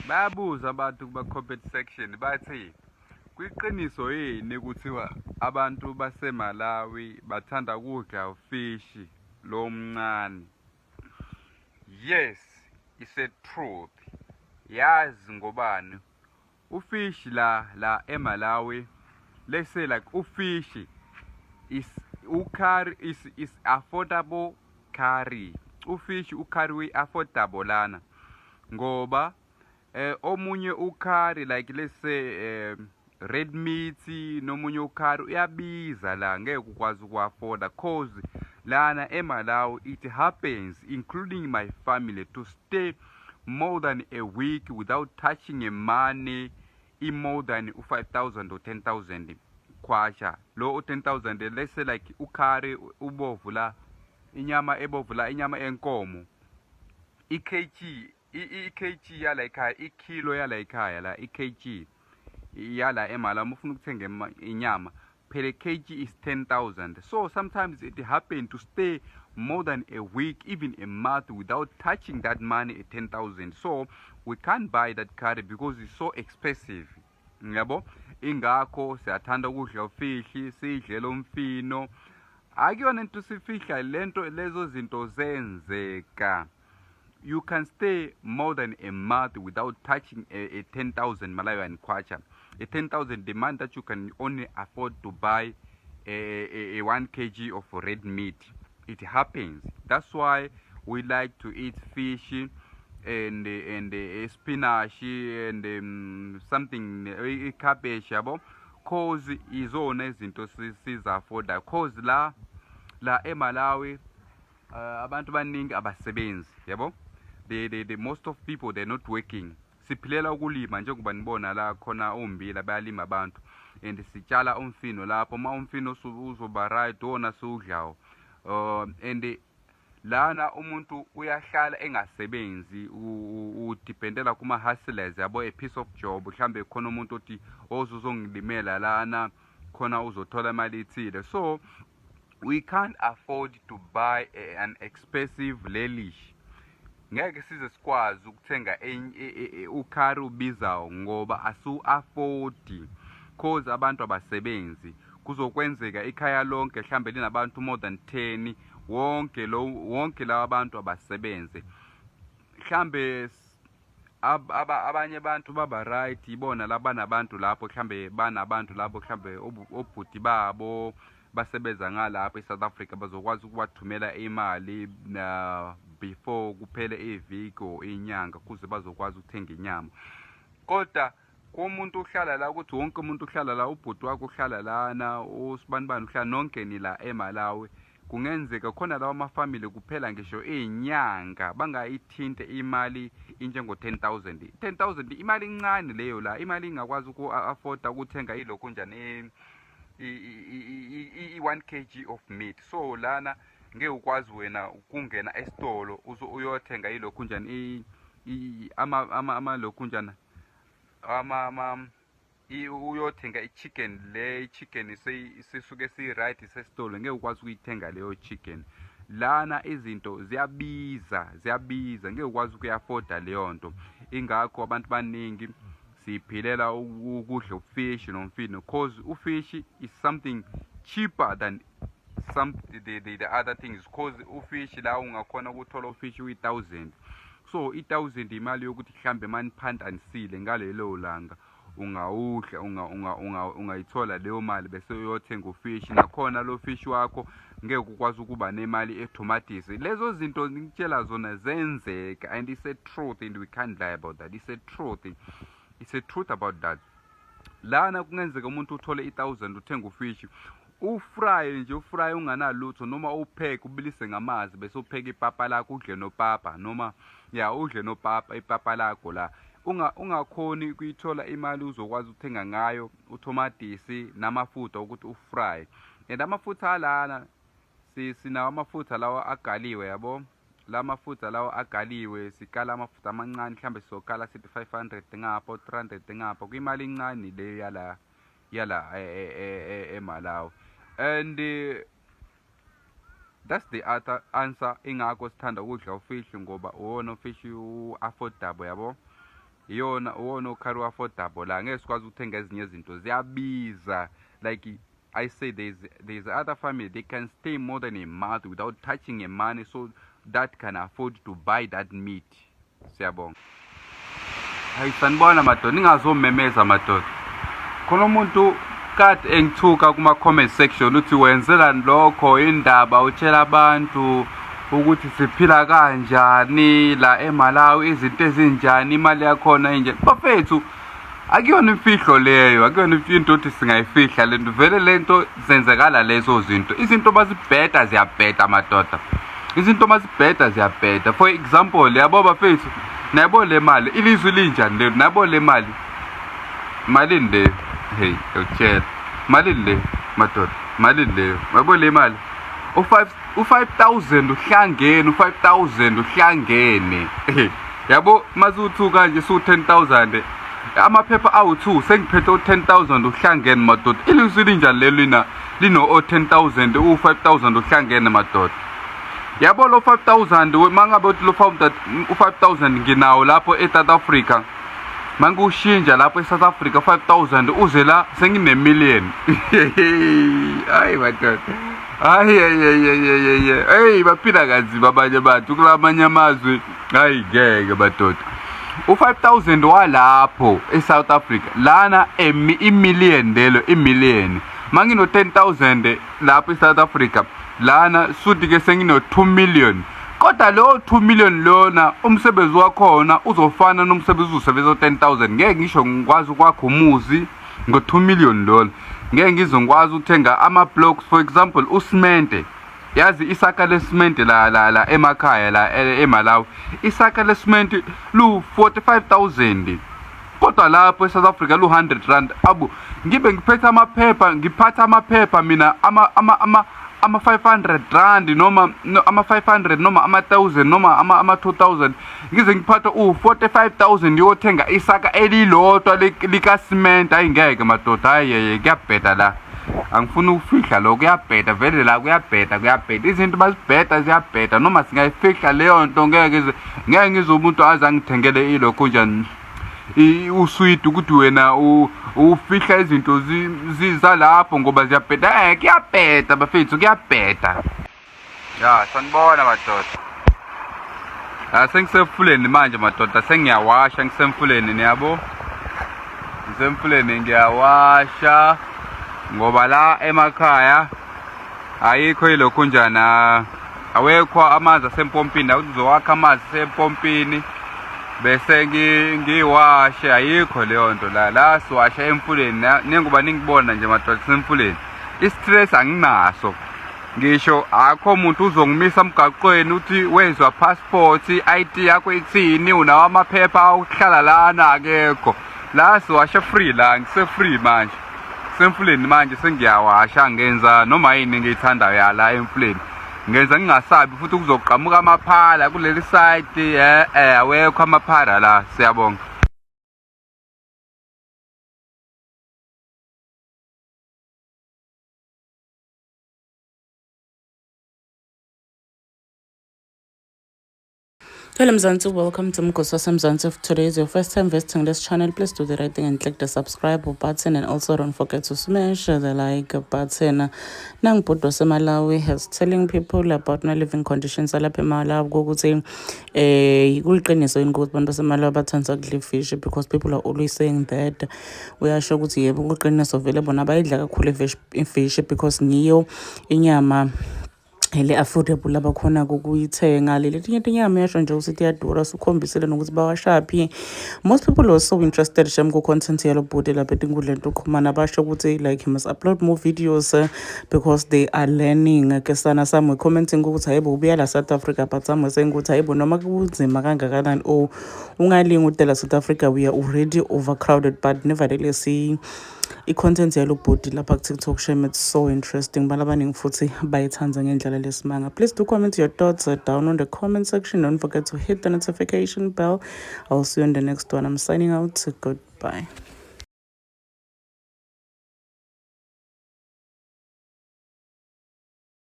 Bayabuza abantu kuma-comment section, bathi kuyiqiniso yini kuthiwa abantu baseMalawi bathanda ukudla ufishi lo mncane? Yes, it's a truth. Yazi ngobani ufishi la eMalawi, let's say like ufishi is ucurry is affordable curry. Ufishi ucurry we affordable lana ngoba omunye ucurry, like let's say red meat nomunye ucurry uyabiza la, ngeke ukwazi uku-afforda, cause lana eMalawi it happens, including my family, to stay more than a week without touching a money i more than u-5000 or 10,000 kwacha. Lo u-10,000, let's say like ucurry ubovu la, inyama ebovu la, inyama enkomo, i-kg, i-kg yala ekhaya, ikilo yala ekhaya la, i-kg yala eMalawi, uma ufuna ukuthenga inyama per kg is 10,000. So sometimes it happen to stay more than a week, even a month, without touching that money at 10,000. So we can't buy that curry because it's so expensive, yabo. Ingakho siyathanda ukudla ufishi, sidle lo mfino. Akuyona into sifihla lento, lezo zinto zenzeka. You can stay more than a month without touching a 10,000 Malawian kwacha, a 10,000 demand that you can only afford to buy a 1 kg of red meat. It happens. That's why we like to eat fish and spinach and something, cabbage, yabo, cause izona izinto siza-afforda, cause la eMalawi abantu baningi abasebenzi, yabo. The most of people, they're not working. Siphilela ukulima, njengoba nibona la khona umbila, bayalima abantu, and sitshala umfino lapho. Uma umfino uzoba right, wona siwudlawo. And lana umuntu uyahlala engasebenzi, udependela kuma-hustlers, yabo, a piece of job. Mhlambe khona umuntu othi ozuzongilimela lana khona, uzothola imali ethile. So we can't afford to buy an expensive relish. Ngeke size sikwazi ukuthenga ucurry ubizayo ngoba asu-affordi, cause abantu abasebenzi. Kuzokwenzeka ikhaya lonke mhlambe linabantu more than 10, wonke lo wonke lawa bantu abasebenze. Mhlambe abanye abantu baba right, ibona labanabantu lapho, mhlambe banabantu lapho, mhlambe obhuti babo basebenza ngalapho eSouth Africa, bazokwazi ukubathumela imali na before kuphele iviki or inyanga, kuze bazokwazi ukuthenga inyama. Kodwa kumuntu uhlala la, ukuthi wonke umuntu uhlala la, ubhuti wakho uhlala lana, usibanibani uhlala, nonke nila eMalawi, kungenzeka khona lawa amafamily kuphela ngisho iy'nyanga bangayithinte imali injengo-10,000. 10,000 imali incane leyo la, imali ingakwazi uku-afforda ukuthenga ilokhu njani, i-1 kg of meat. So lana ngeke ukwazi wena ukungena esitolo uyothenga ilokhu njani, ama lokhu njani, ama uyothenga i-chicken le, i-chicken sisuke si-right sesitolo, ngeke ukwazi ukuyithenga leyo chicken. Lana izinto ziyabiza, ziyabiza, ngeke ukwazi ukuyi-afforda leyo nto. Ingakho abantu baningi siphilela ukudla ufish nomfino, cause ufish is something cheaper than some the other things, cause ufish la ungakhona ukuthola ufish uyi-1000. So i-1000 imali yokuthi mhlambe maniphantanisile ngalelo langa, ungawudla, ungayithola leyo mali bese uyothenga ufish. Nakhona lo fish wakho ngeke ukwazi ukuba nemali etomatisi. Lezo zinto ngikutshela zona zenzeka, and it's a truth and we can't lie about that. It's a truth, it's a truth about that. Lana kungenzeka umuntu uthole i-1000, uthenga ufish, ufry nje, ufry unganalutho, noma upheke, ubilise ngamanzi, bese upheka ipapa lakho, udle nopapa, noma ya udle nopapa ipapa lakho la. Ungakhoni ukuyithola imali uzokwazi ukuthenga ngayo utomatisi namafutha ukuthi ufry. And amafutha alana, sinawo amafutha lawa agaliwe, yabo, la mafutha lawa agaliwe. Sikala amafutha amancane, mhlambe sizokala sithi 500 ngapha, 300 ngapha, kuyimali encane leyo yala eMalawi. And that's the other answer. Ingakho sithanda ukudla ufish, ngoba uwona ufish u-affordable, yabo. Iyona uwona ukhari affordable la, ngeke sikwazi ukuthenga ezinye izinto, ziyabiza. Like I say, there's other family, they can stay more than a month without touching a money, so that can afford to buy that meat. Siyabonga. Hayi, sanibona madoda, ningazomemeza madoda. Khona umuntu kade engithuka kuma comment section uthi wenzelani lokho, indaba utshela abantu ukuthi siphila kanjani la eMalawi, izinto ezinjani, imali yakhona injani. Bafethu, akuyona imfihlo leyo, akuyona into ukuthi singayifihla lento, vele lento zenzekala lezo zinto. Izinto bazibheda ziyabheda madoda, izinto mazibheda ziyabheda. For example, yabo bafethu, nayabo le mali, ilizwi linjani lelo, nayabo le mali, malini leyo? Hey, ngiyakutshela, malini leyo madoda, malini leyo? Yabo le mali, u-5 u-5000 uhlangene, u-5000 uhlangene, yabo masuthi kanje su 10,000 amaphepha awu-2, sengiphethe u-10,000 uhlangene madoda. Ilizwi linjani lelo lina lino o-10,000 u-5000 uhlangene madoda? Yabo lo 5000, mangabe uthi lo u-5000 nginawo lapho e-South Africa, mangiwushintsha lapho e-South Africa 5000 uze la sengine-million. Hayi madoda, hayi hayi hayi, hey, baphila kanzima abanye abantu kulamanye amazwe. Hayi ngeke madoda, u-5000 walapho e-South Africa lana imillion lelo, imillion. Mangino 10,000 lapho e-South Africa lana suthi ke sengino 2 million, kodwa lo 2 million lona umsebenzi wakhona uzofana nomsebenzi usebenza 10,000. Ngeke ngisho ngikwazi ukwakha umuzi ngo 2 million lona, ngeke ngize ngikwazi ukuthenga ama blocks. For example, usimente, yazi isaka lesimende la la la emakhaya la eMalawi, isaka lesimende lu 45,000, kodwa lapho eSouth Africa lu 100 rand. Abu ngibe ngiphethe amaphepha, ngiphatha amaphepha mina ama 500 rand noma ama 500 noma ama 1000 noma ama 2000, ngize ngiphathe u 45,000 yothenga isaka elilodwa lika cement. Hayi ngeke madoda, hayi kuyabheda la, angifuni ukufihla lokho, kuyabheda vele la, kuyabheda, kuyabheda, izinto bazibheda ziyabheda. Noma singayifihla leyo nto, ngeke ngeke ngizwe umuntu aze angithengele ilokho njani uswidi ukuthi wena ufihla izinto zalapho ngoba ziyabheda. Kuyabheda bafethu, kuyabheda. Ya, sanibona madoda. Sengisemfuleni manje madoda, sengiyawasha, ngisemfuleni, niyabo, ngisemfuleni ngiyawasha ngoba la emakhaya ayikho ilokhu njana, awekho amanzi asempompini. Awuzowakha amanzi asempompini bese ngiwashe, ayikho leyo nto la. La siwasha emfuleni, nengoba ningibona nje madoda semfuleni, i-stress anginaso ngisho, akho umuntu uzongimisa emgaqweni uthi wezwa passport, i-ID yakho ithini, unawo amaphepha okuhlala lana, akekho la. Siwasha free la, ngise free manje, semfuleni manje sengiyawasha, ngenza noma yini engiyithandayo yala emfuleni, ngenza ngingasabi futhi kuzoqhamuka amaphala kuleli side. Awekho amaphala la, siyabonga. Hello Mzansi, welcome to Mgosi Mzansi. If today is your first time visiting this channel, please do the right thing and click the subscribe button, and also don't forget to smash the like button. Nangubhuti waseMalawi has telling people about my living conditions alapha eMalawi, ukuthi kuliqiniso yini ukuthi abantu baseMalawi bathanda ukudla ifish, because people are always saying that. Uyasho ukuthi yebo, kuliqiniso vele, bona bayidla kakhulu ifish because ngiyo inyama le affordable abakhona ukuyithenga. Le letinye tinyama uyasho nje ukuthi tiyadura, sukhombisile nokuthi bawashaphi. Most people are so interested shem ku-content yalo bhuti lapha etinkundleni tokuxhumana, basho ukuthi like he must upload more videos because they are learning ke sana. Some were commenting ukuthi hayibo, ubuya la South Africa, but some were saying ukuthi hayibo, noma kunzima kangakanani or ungalingi udela South Africa, we are already overcrowded. But nevertheless, i-content yalo bhuti lapha ku-TikTok shem, it's so interesting, bantu abaningi futhi bayithanda ngendlela lesimanga. Please do comment your thoughts down on the comment section. Don't forget to hit the notification bell. I'll see you in the next one. I'm signing out. Goodbye.